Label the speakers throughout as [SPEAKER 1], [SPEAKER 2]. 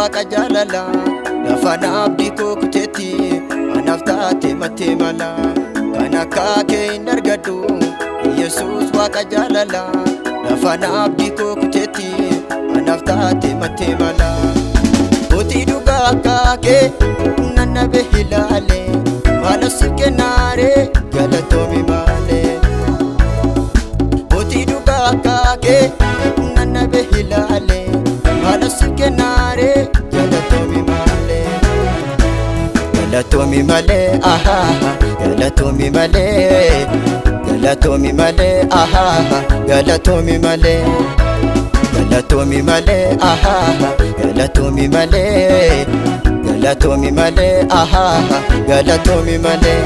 [SPEAKER 1] Waaqa jaalala, lafa naabdii koo kuteetti anaaf taate mattee mala. Kan akka kee hin argadhu, Yesuus Waaqa jaalala, lafa naabdii koo kuteetti anaaf taate mattee mala. Mootii dhugaa akka kee nannabe ilaale, maala siif kennaare galatoomi malee. Mootii dhugaa akka kee nannabe ilaale, maala siif kennaare galatoomi malee. Galatoomi malee, ahaa, galatoomi malee, galatoomi malee, ahaa, galatoomi malee. Galatoomi malee, ahaa, galatoomi malee, galatoomi malee, ahaa, galatoomi malee.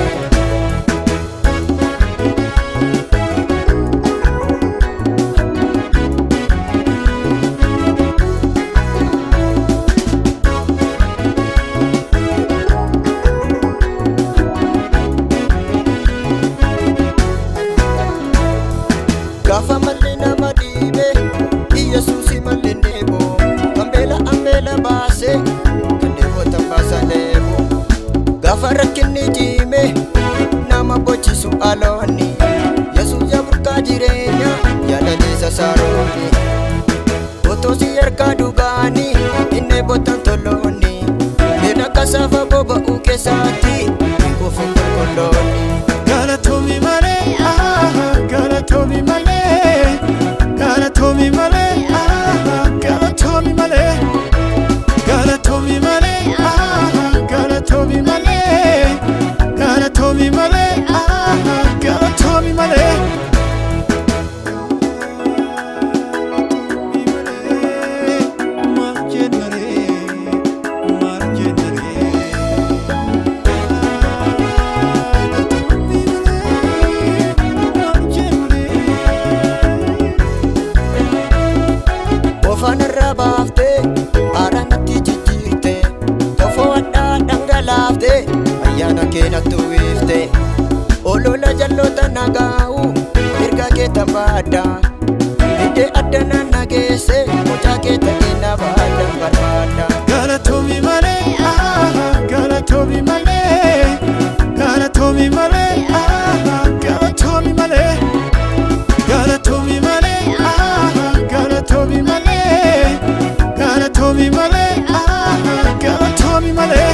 [SPEAKER 1] Gaafa malli nama dhiibe, Iyesuusi malli dheebo, kan beela ambeela baase, kan dheebotan baasa dheebo. Gaafa rakkinni ciime nama bochisu aloonni, Yesuus yaa burqaa jireenya jaalaleessa saarooni. Otoo si harkaa dhugaanii hin dheebotan toloonni, beela kasaafa boba'uu keessaatti hin kufu qulqulloonni.
[SPEAKER 2] Galatoomi malee, ah, galatoomi malee, galatoomi malee, ah, galatoomi malee, galatoomi malee, ah, galatoomi malee, galatoomi malee, ah, galatoomi malee. Maal jenna ree, maal jenna ree? Galatoomi malee, maal jenna ree?
[SPEAKER 1] Ofaan irraa baaftee haara natti jijjiirte, tofoo hadhaa dhangalaaftee ayyaana kee natti uwwifte. Olola jalloota nagaa'u erga kee tambaadda, iddee adda na geesse mucaa kee ta'ee na baadda barbaadda.
[SPEAKER 2] Galatoomi malee, ah, galatoomi malee, galatoomi malee, ah, galatoomi malee, galatoomi malee, ah, galatoomi malee, galatoomi malee, ah, galatoomi malee.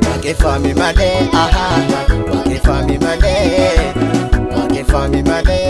[SPEAKER 1] Waaqeffami malee, ahaa, waaqeffami malee, waaqeffami malee.